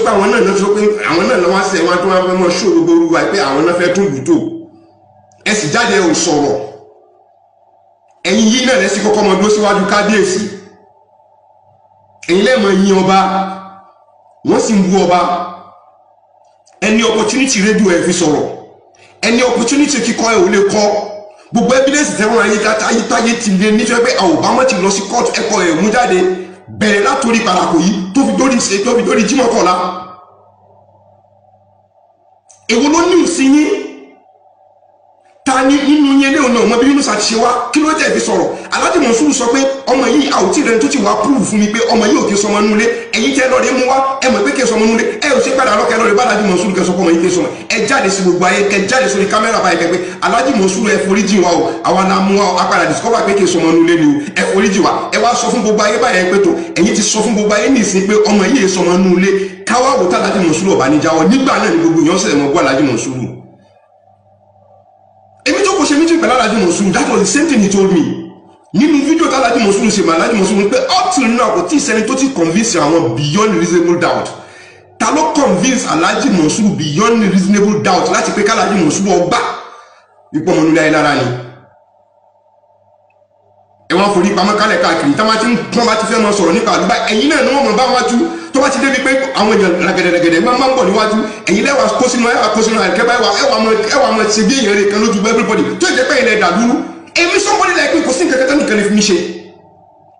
pé àwọn náà sọ pé àwọn náà lọ́wọ́ sẹ́ wọn tó wọn fẹ́ mọ́ ṣó gbogbo olúwa pé àwọn náà fẹ́ tún lù tó. Ẹ sì jáde ò sọ̀rọ̀. Ẹ̀yin yìí náà lẹ́sìn kọ́kọ́ mọ dúró síwájú kábíyèsí. Ẹ̀yin lẹ́ẹ̀mọ yín ọba, wọ́n sì ń bú ọba. Ẹni opportunity rédíò ẹ̀ fi sọ̀rọ̀, ẹni opportunity kíkọ́ ẹ̀ ò lè kọ́. Gbogbo evidence tẹ́wọ́n ayé táyé ti lé nítorí pé Obama ti lọ sí court, ẹ̀kọ́ ẹ̀ mú jáde bẹ̀rẹ̀ látòrí parako yìí tó fi dórí ṣe tó fi dórí Jímọ̀ Kọ̀lá. Èwo ló ní òsì yín? Ta ni nínú yín léwu náà mọ bí Yunusa ti ṣe wá? Kí ló tẹ̀ fi sọ̀rọ̀? Alhaji Monsuru sọ pé ọmọ yìí àwòtí rẹ tó ti wá prove fún mi pé ọmọ yìí ò kí sọmọ nulẹ̀. Ẹ̀yin tẹ́ lọ́ọ̀rẹ́ mú wá, ẹ mọ̀ pé kí sọmọ nulẹ̀. Ẹ ò ṣe padà lọ́kẹ́ lọ́ọ̀rẹ́ bá Alhaji Monsuru kẹ́ sọ pé ọmọ yìí kí sọmọ. Ẹ jáde sí gbogbo ayé, kẹ́ jáde sórí kámẹ́rà báyìí, kẹ́ pé Alhaji Monsuru, ẹ foríjì wa o, àwa la mú wa o, apàdà discover pé kí sọmọ nulẹ̀ ni o, ẹ foríjì wa. Ẹ wá sọ fún gbogbo ayé báyìí pé tó ẹ̀yin ti sọ fún gbogbo ayé nìsín pé ọmọ yìí sọmọ nulẹ̀. Káwá wò tá Alhaji Monsuru ọ̀bá níjáwọ́ nígbà náà ni gbogbo èèyàn sẹ̀ mọ́ bọ́ Alhaji Monsuru. Èmi tó kò ṣe meeting pẹ̀lú Alhaji Monsuru, that was the same thing he told me nínú fídíò tí Alhaji Monsuru ṣe mọ́. Alhaji Monsuru pé up till now kò tí ì sẹ́ni tó ti convince àwọn beyond reasonable doubt. Ta ló convince Alhaji Monsuru beyond reasonable doubt láti pé k'Alhaji Monsuru ọgbà ipò ọmọ nílé ayélujára ni? Ẹ wọ́n forí pamọ́ kálẹ̀ káàkiri. Tá ti ń tán bá ti fẹ́ mọ sọ̀rọ̀ nípa àdúgbà, ẹ̀yin náà ni wọ́n mọ̀ bá wájú. Tó bá ti débi pé àwọn èèyàn rẹ̀gẹ̀dẹ̀rẹ̀gẹ̀dẹ̀ máa ń bọ̀ níwájú, ẹ̀yin lẹ́wà kó sínú, ẹwà kó sínú àìkẹ́ báyìí, ẹwà mọ ṣe bí èèyàn rẹ̀ kan lójú everybody tó jẹ́ pé ilẹ̀ dàdúrú. Èmi, somebody like me, kò sí nǹkan kẹta nìkan lè fi mí ṣe.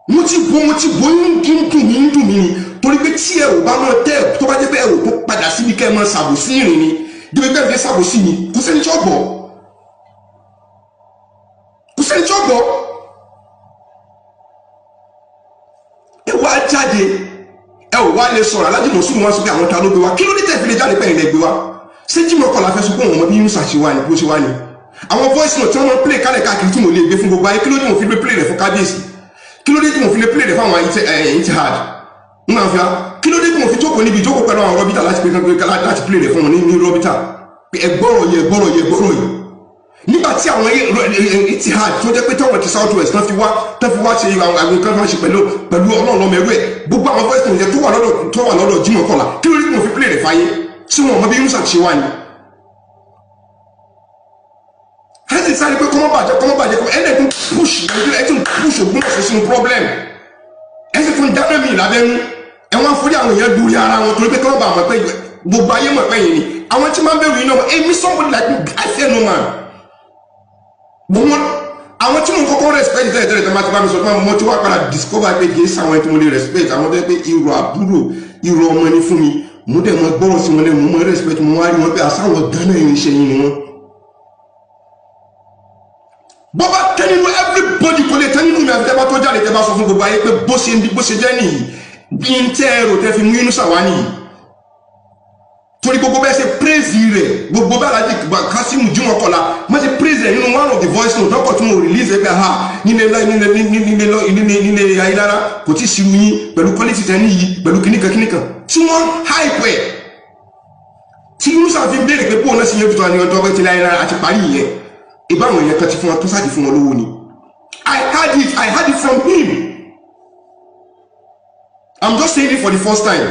Mo ti bo ń dùn mí, ń dùn mí ni, torí pé tí ẹ ò bá mọ tẹ, tó bá jẹ́ pé ẹ ò tó padà síbi kẹ́ ẹ mọ ṣàbòsí ìrìn ni, débi pé ẹ fi ṣàbòsí mi, kò sẹ́ni tí ó gbọ́, kò sẹ́ni tí ó gbọ́. Ẹ wá jáde, ẹ ò wá lè sọ̀rọ̀. Alhaji Monsuru wọn sọ pé àwọn ta ló gbé wa. Kí ló dé tẹ̀ fi lè jáde pẹ́yìn lẹ gbé wa? Ṣé Jímọ̀ Kọ̀lá fẹ́ sọ pé òun ọmọ bí Yunusa ṣe wá ni, bó ṣe wá ni? Àwọn voice note tí wọ́n máa ń play kálẹ̀ káàkiri tí mo lè gbé fún gbogbo ayé, kí ló dé mo fi lè play rẹ̀ fún kábíyèsí? Kí ló dé tí mo fi lè play rẹ̀ fún àwọn Etihad ń fi wá? Kí ló dé tí mo fi jókòó níbi ìjókòó pẹ̀lú àwọn rọ́bìtà láti láti play rẹ̀ fún wọn ní rọ́bìtà? Ẹ gbọ́rọ̀ yìí, ẹ gbọ́rọ̀ yìí, ẹ gbọ́rọ̀ yìí. Nígbà tí àwọn Etihad tó jẹ́ pé táwọn ti South West tán fi wá ṣe àwọn kan ṣe pẹ̀lú ọlọ́run ọmọ ẹrú ẹ̀, gbogbo àwọn voice note tó wà lọ́dọ̀ Jímọ̀ Kọ̀lá, kí ló dé tí mo fi play rẹ̀ fáyé? Tí wọn mọ bí Yunusa ṣe wá ni? Ẹ sì sáré pé kọ́mọ́ bàjẹ́, kọ́mọ́ bàjẹ́, kọ́mọ́ ẹ̀ tún push Nàìjíríà, ẹ̀ tún push Ògbómọ̀ṣọ́ sínú problem, ẹ̀ sì tún dáná mi lábẹ́nú. Ẹ̀ wọ́n forí àwọn èèyàn dúró ara wọn torí pé kọ́mọ́ bà mọ̀ pé gbogbo ayé mọ̀ pé yìí ni àwọn tí máa ń bẹ̀rù yìí náà. Èmi, somebody like me, I fear no man. Gbogbo àwọn tí mo kọ́kọ́ respect tẹ́lẹ̀ tẹ́lẹ̀ tó máa ti bá mi sọ pé mo ti wá padà discover pé kì í sàwọn tí mo lè respect, àwọn tó yẹ pé irọ́ àbúrò, irọ́ ọmọ ni fún mi, mo dẹ̀ mọ gbọ́rọ̀ sí wọn lẹ́nu, mo mọ respect mo wá rí wọn pé àsáwọn gánà irinṣẹ́ yín ni wọ́n. Bó bá tẹ́ nínú everybody, kò lè tẹ́ nínú mi àfi tẹ́ bá tó jáde, tẹ́ bá sọ fún gbogbo ayé pé bó ṣe ń bí, bó ṣe jẹ́ nìyí, bí n tẹ́ ẹrò tẹ́ fi mú Yunusa wá nìyí. Torí gbogbo bẹ́ẹ̀ ṣe praise rẹ̀, gbogbo bẹ́ẹ̀ Alhaji Kasimu Jimoh Kọ̀lá wọ́n ṣe praise rẹ̀ nínú one of the voice note tọkọ̀ tí mo release ẹ̀ pé ha nílé nílé nílé nílé ayélujára kò tí ì ṣirú yín pẹ̀lú quality tẹ́ níyì, pẹ̀lú kìnnìkan kìnnìkan tí wọ́n hype ẹ̀, tí Yunusa fi béèrè pé bóun náà sì yẹn tuntun àni ọjọ́ pé tí ayélujára àti parí ìyẹn ìbáwọn èèyàn kan ti fún wọn tó sáà ti fún wọn lówó ni. I had it from him. I'm just saying it for the first time.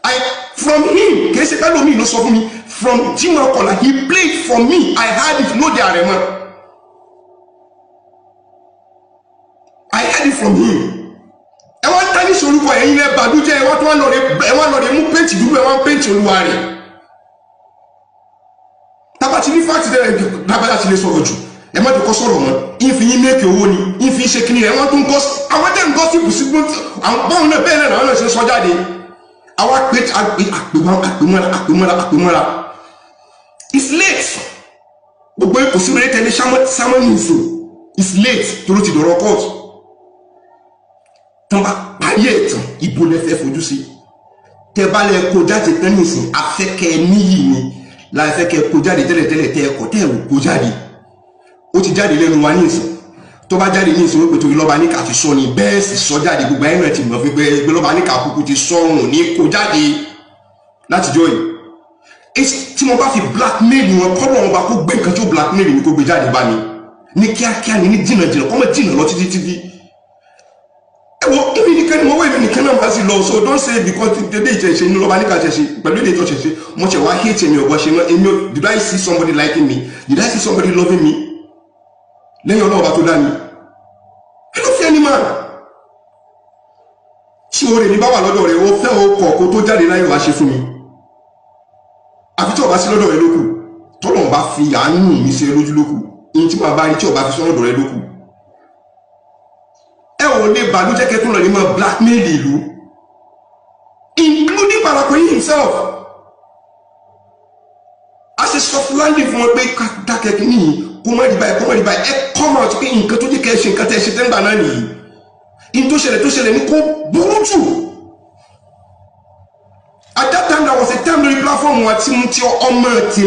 I from him, kì í ṣe pẹ́lú mi ló sọ fún mi. From Jimoh Kola, he played for me. I had it lóde àrẹ̀mọ. I had it from him. Ẹ wá ń tẹ́ ní sorúkọ ẹ̀yin lẹ́ bàdújẹ́. Ẹ wá tó wá lọ rẹ, ẹ wá lọ rẹ mú péǹtì dúdú, ẹ wá ń péǹtì olúwa rẹ̀. Tábà ti ní fáàtì tẹ́lẹ̀, lábẹ́lá ti lè sọ̀rọ̀ jù, ẹ má jẹ́ kó sọ̀rọ̀ mọ́. Ìfi yín mẹ́kì owó ni ìfi ṣe kíni ẹ wọ́n tún gọ́ àwọn tẹ́ ń gọ́sìpù sí àwọn báwọn náà, bẹ́ẹ̀ náà làwọn náà ṣe sọ jáde. Àwa pé àpèmọ́ra, àpèmọ́ra, àpèmọ́ra. It's late. Gbogbo kò sí rẹ̀ tẹ́lẹ̀ sámọ́ nìsín. It's late tó ló ti dọ̀rọ̀ court. Tán bá parí ẹ̀ tán, ibo lẹ fẹ́ fojú sí? Tẹ bá lẹ kó jáde tán nìsín, afẹ́kẹ́ níyì ni láì fẹ́ kẹ́ kó jáde tẹ́lẹ̀tẹ́lẹ̀. Tẹ́ ẹ̀kọ́ tẹ́ ẹ̀ kó jáde, ó ti jáde lẹ́nu wa ní ìsìn. Tó bá jáde ní ìsìn, wípé torí lọ́ba ní ká ti sọ ni, bẹ́ẹ̀ sì sọ jáde. Gbogbo ayé náà ti mọ̀ pé lọ́ba ní ká kúkú ti sọ òun ní kó jáde látijọ́ yìí. Tí mo bá fi blackmail wọn, kọ́ lọ́wọ́ bá kó gbé nǹkan tí ó blackmail mi, kó gbé jáde bá mi ní kíákíá ní jìnnà jìnnà, kọ́ mọ́ jìnnà lọ títí títí. Ẹ wo, èmi nìkan. Mo wé mi nìkan náà bá sì lọ. So don't say because dédé ìjẹ̀ṣe inú lọ́ba níka ṣẹ̀ṣe pẹ̀lú èdè tó ṣẹ̀ṣe mo ṣẹ̀ wá hate mi ọ̀bọ ṣe mọ́ èmi. Did I see somebody liking me? Did I see somebody loving me lẹ́yìn Ọlọ́ọ̀bá tó dá mi? Kí ló fi ẹni máa tí oore mi bá wà lọ́dọ̀ rẹ̀, ó fẹ́ o kọ̀, kó tó jáde láyé wàá ṣe fún mi, àfi tí ó bá sí lọ́dọ̀ rẹ̀ lókù, tọ́lọ̀ bá fi àánú mi ṣe lójú lókù ní tí màá bá rí tí ó bá fi sọ́dọ̀ rẹ̀ lókù. Ẹ ò lè bàlújẹ́ kẹ́tún lọ ní mọ́ blackmail ìlú, including Parakoyi himself. A ṣe soft landing fún wọn pé ká dákẹ́ kí nìyí, kó má rí báyìí, kó má rí báyìí. Ẹ come out pé nǹkan tó jẹ́ kẹ́ ẹ ṣe nǹkan tẹ́ ẹ ṣe tẹ́ǹgbà náà nìyí. In tó ṣẹlẹ̀ ní kó burú jù. At that time, there was a time lórí platform wa tí mo ti ọmọ ti